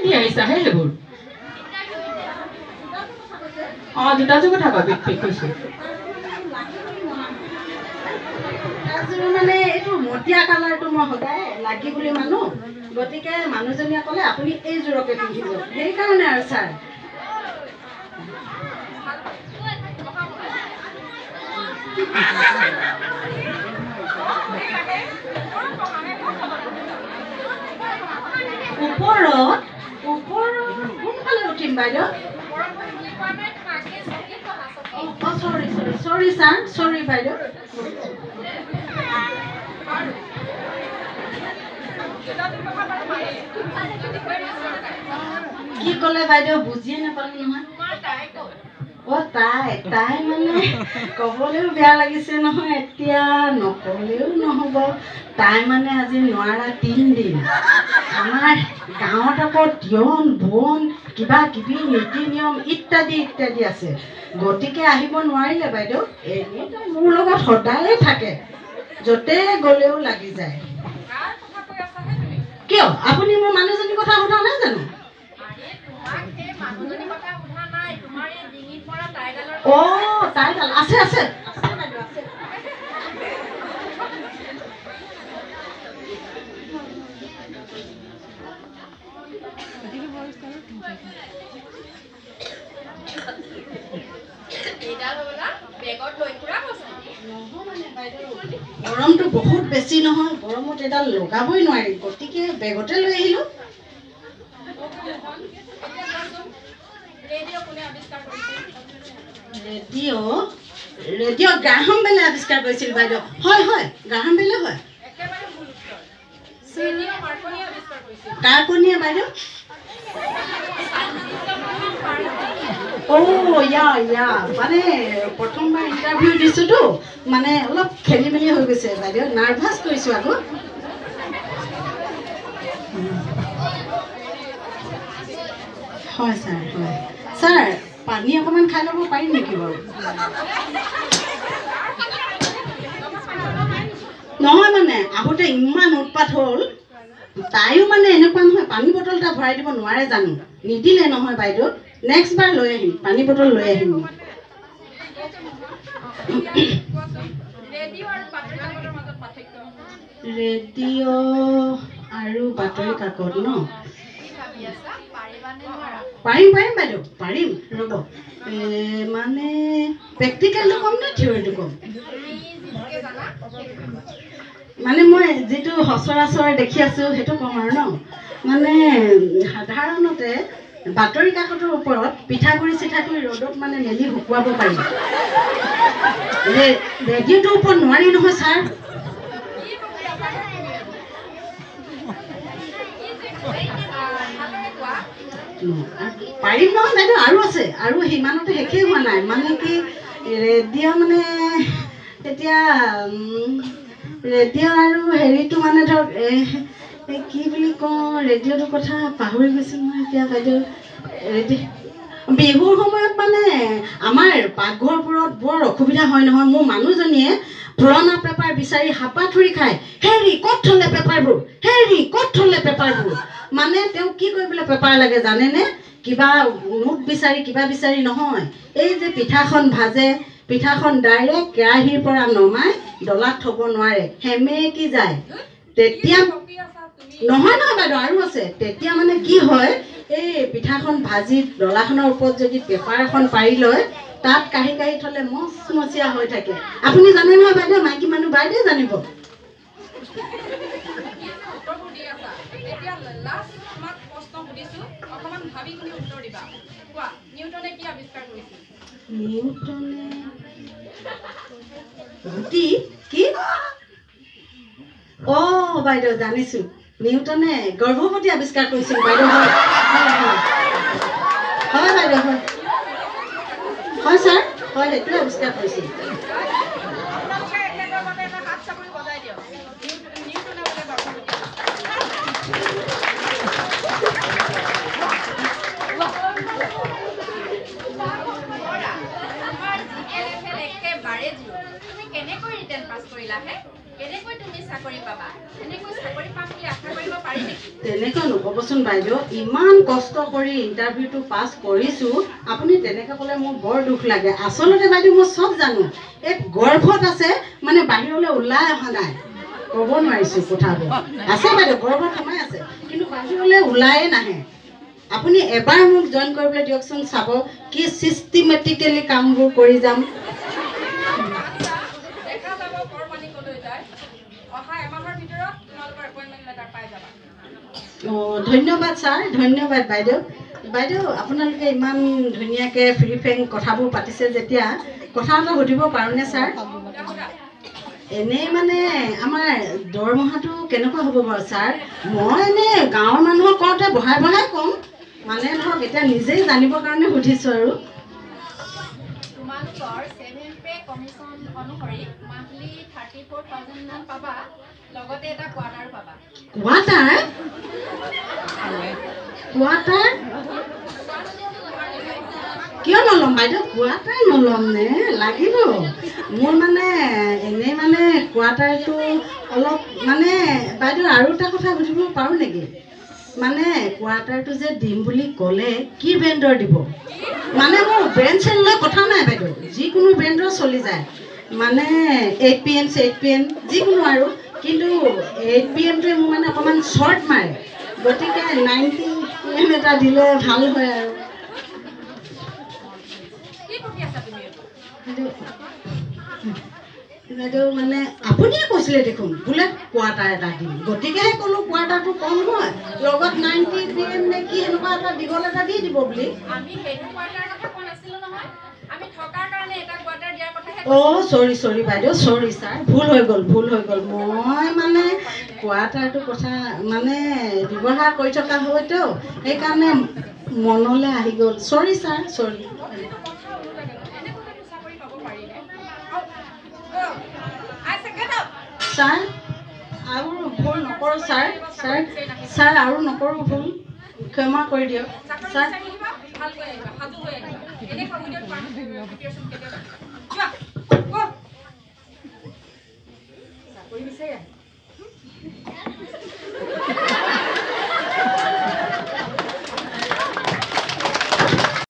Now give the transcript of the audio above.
পিন্ধি আহিছা হে সেইবোৰ? অঁ, জোতাযোৰ কথা কৈছোঁ। মানে এইটো মটীয়া কালাৰটো মই সদায় লাগি বুলি মানো, গতিকে মানুহজনীয়ে ক'লে আপুনি এইযোৰকে পিন্ধি যাওক, সেইকাৰণে আৰু ছাৰ। ওপৰত ওপৰত কোনফালে উঠিম বাইদেউ? অঁ, চৰি চৰি চৰি ছাৰ, চৰি বাইদেউ। কি ক'লে বাইদেউ বুজিয়ে নাপালো নহয়। অ' তাই তাই মানে ক'বলৈও বেয়া লাগিছে নহয়, এতিয়া নক'লেও নহ'ব। তাই মানে আজি নোৱাৰা 3 দিন। আমাৰ গাঁৱত আকৌ তিয়ন বোৱন কিবা কিবি নীতি নিয়ম ইত্যাদি ইত্যাদি আছে, গতিকে আহিব নোৱাৰিলে বাইদেউ। এনেই তাই মোৰ লগত সদায়ে থাকে, য'তে গ'লেও লাগি যায়। কিয়, আপুনি মোৰ মানুহজনীৰ কথা সোধা নাই জানো? অ' তাইডাল আছে আছে আছে বাইদেউ, আছে। গৰমটো বহুত বেছি নহয়, গৰমত এডাল লগাবই নোৱাৰি, গতিকে বেগতে লৈ আহিলোঁ। ৰেডিঅ' ৰেডিঅ' গ্ৰাহাম বেলে আৱিষ্কাৰ কৰিছিল বাইদেউ। হয় হয়, গ্ৰাহাম বেলে হয়। কাৰ কণীয়ে বাইদেউ? অ' ইয়া ইয়া, মানে প্ৰথমবাৰ ইণ্টাৰভিউ দিছোঁতো, মানে অলপ খেলি মেলি হৈ গৈছে বাইদেউ, নাৰ্ভাছ কৰিছোঁ আকৌ। হয় ছাৰ, হয় ছাৰ, পানী অকণমান খাই ল'ব পাৰিম নেকি বাৰু? নহয় মানে আহোঁতে ইমান উৎপাত হ'ল, তাইও মানে এনেকুৱা নহয় পানী বটল এটা ভৰাই দিব নোৱাৰে জানো, নিদিলে নহয় বাইদেউ। নেক্সট বাৰ লৈ আহিম, পানী বটল লৈ আহিম। ৰেডিঅ' আৰু বাতৰি কাকত ন? পাৰিম পাৰিম বাইদেউ, পাৰিম। ৰ'ব, মানে প্ৰেক্টিকেলটো ক'ম নে থিয়ৰিটো ক'ম? মানে মই যিটো সচৰাচৰ দেখি আছোঁ সেইটো ক'ম আৰু ন। মানে সাধাৰণতে বাতৰি কাকতৰ ওপৰত পিঠাগুড়ি চিঠাগুড়ি ৰ'দত মানে মেলি শুকুৱাব পাৰি, ৰেডিঅ'টোৰ ওপৰত নোৱাৰি নহয় ছাৰ। পাৰিম নহয় বাইদেউ, আৰু আছে, আৰু সিমানতে শেষেই হোৱা নাই। মানে কি ৰেডিঅ' মানে এতিয়া ৰেডিঅ' আৰু হেৰিটো মানে ধৰক কি বুলি কওঁ, ৰেডিঅ'টোৰ কথা পাহৰি গৈছোঁ নহয় এতিয়া বাইদেউ। ৰেডিঅ' বিহুৰ সময়ত মানে আমাৰ পাকঘৰবোৰত বৰ অসুবিধা হয় নহয়। মোৰ মানুহজনীয়ে পুৰণা পেপাৰ বিচাৰি হাপাথুৰি খায়, হেৰি ক'ত থ'লে পেপাৰবোৰ, হেৰি ক'ত থ'লে পেপাৰবোৰ। মানে তেওঁ কি কৰিবলৈ পেপাৰ লাগে জানেনে? কিবা নোট বিচাৰি কিবা বিচাৰি নহয়, এই যে পিঠাখন ভাজে, পিঠাখন ডাইৰেক্ট কেৰাহীৰ পৰা নমাই ডলাত থ'ব নোৱাৰে, সেমেকি যায়। তেতিয়া নহয় নহয় বাইদেউ, আৰু আছে। তেতিয়া মানে কি হয়, এই পিঠাখন ভাজি ডলাখনৰ ওপৰত যদি পেপাৰ এখন পাৰি লয়, তাত কাঢ়ি কাঢ়ি থ'লে মচমচীয়া হৈ থাকে। আপুনি জানে নহয় বাইদেউ, মাইকী মানুহ বাইদেউ জানিব। নিউটনে গুটি কি? অ' বাইদেউ জানিছোঁ, নিউটনে গৰ্ভৱতী আৱিষ্কাৰ কৰিছিল বাইদেউ। হয় হয় হয় বাইদেউ, হয় হয় ছাৰ, হয়, সেইটোৱে আৱিষ্কাৰ কৰিছিল। তেনেকৈ নক'বচোন বাইদেউ, ইমান কষ্ট কৰি ইণ্টাৰভিউটো পাছ কৰিছোঁ, আপুনি তেনেকৈ ক'লে মোৰ বৰ দুখ লাগে। আচলতে বাইদেউ মই চব জানো, এই গৰ্ভত আছে, মানে বাহিৰলৈ ওলাই অহা নাই, ক'ব নোৱাৰিছোঁ কথাবোৰ। আছে বাইদেউ, গৰ্ভত সোমাই আছে, কিন্তু বাহিৰলৈ ওলায়ে নাহে। আপুনি এবাৰ মোক জইন কৰিবলৈ দিয়কচোন, চাব কি চিষ্টেমেটিকেলি কামবোৰ কৰি যাম। দেখা যাব কৰ পানী কলৈ যায়। অহা এমাহৰ ভিতৰত তোমালোকৰ এপইণ্টমেণ্ট লেটাৰ পাই যাবা। অঁ, ধন্যবাদ ছাৰ, ধন্যবাদ বাইদেউ। বাইদেউ, আপোনালোকে ইমান ধুনীয়াকৈ ফ্ৰী ফ্ৰেংক কথাবোৰ পাতিছে যেতিয়া, কথা এটা সুধিব পাৰোঁনে ছাৰ? সোধা সোধা। এনেই মানে আমাৰ দৰমহাটো কেনেকুৱা হ'ব বাৰু ছাৰ? মই এনেই গাঁৱৰ মানুহক কওঁতে বঢ়াই বঢ়াই ক'ম, মানে ধৰক এতিয়া নিজেই জানিবৰ কাৰণে সুধিছোঁ আৰু। তোমালোকৰ 7 পে কমিশ্যন অনুসৰি মান্থলি 34,000 মান পাবা, লগতে এটা কোৱাৰ্টাৰো পাবা। কোৱাৰ্টাৰ? কোৱাৰ্টাৰ কিয় নল'ম বাইদেউ? কোৱাৰ্টাৰ নল'ম নে? লাগিব মোৰ। মানে এনেই মানে কোৱাৰ্টাৰটো অলপ মানে বাইদেউ আৰু এটা কথা সুধিব পাৰোঁ নেকি? মানে কোৱাৰ্টাৰটো যে দিম বুলি ক'লে, কি ব্ৰেণ্ডৰ দিব? মানে মোৰ ব্ৰেণ্ড চেণ্ড লৈ কথা নাই বাইদেউ, যিকোনো ব্ৰেণ্ডৰ চলি যায়, মানে 8 PM 8 PM যিকোনো আৰু। কিন্তু 8 পি এমটোৱে মোৰ মানে অকণমান শ্বৰ্ট মাৰে, গতিকে 90 পি এম এটা দিলে ভাল হয় আৰু। কি বকি আছা তুমি এইবোৰ? বাইদেউ, বাইদেউ, মানে আপুনিয়ে কৈছিলে দেখোন বোলে কোৱাৰ্টাৰ এটা দিম, গতিকেহে ক'লোঁ কোৱাৰ্টাৰটো কম হয়, লগত 90 পি এম নে কি সেনেকুৱা এটা দীঘল এটা দি দিব বুলি। আমি সেইটো কোৱাৰ্টাৰৰ কথা কোৱা নাছিলোঁ নহয়, আমি থকাৰ কাৰণে এটা কোৱাৰ্টাৰ দিয়াৰ কথাহে। অ' চৰি চৰি বাইদেউ, চৰি ছাৰ, ভুল হৈ গ'ল, ভুল হৈ গ'ল। মই মানে কোৱাৰ্টাৰটোৰ কথা মানে ব্যৱহাৰ কৰি থকা হয়তো, সেইকাৰণে মনলৈ আহি গ'ল। চৰি ছাৰ, চৰি। প্ৰতিটো কথা ওলোটাকে লয়। এনেকুৱাকেতো চাকৰি পাব পাৰিনে? I say get out. Sir, আৰু ভুল নকৰোঁ ছাৰ, ছাৰ, ছাৰ, আৰু নকৰোঁ ভুল, ক্ষমা কৰি দিয়ক। চাকৰি ছাৰ। বিচাৰি আহিবা, ভালকৈ আহিবা, সাজু হৈ আহিবা। এনেকুৱা উইদাউট প্ৰিপেৰেশ্যন কেতিয়াও নাহিবা। যোৱা, গ'। চাকৰি বিচাৰি আহে।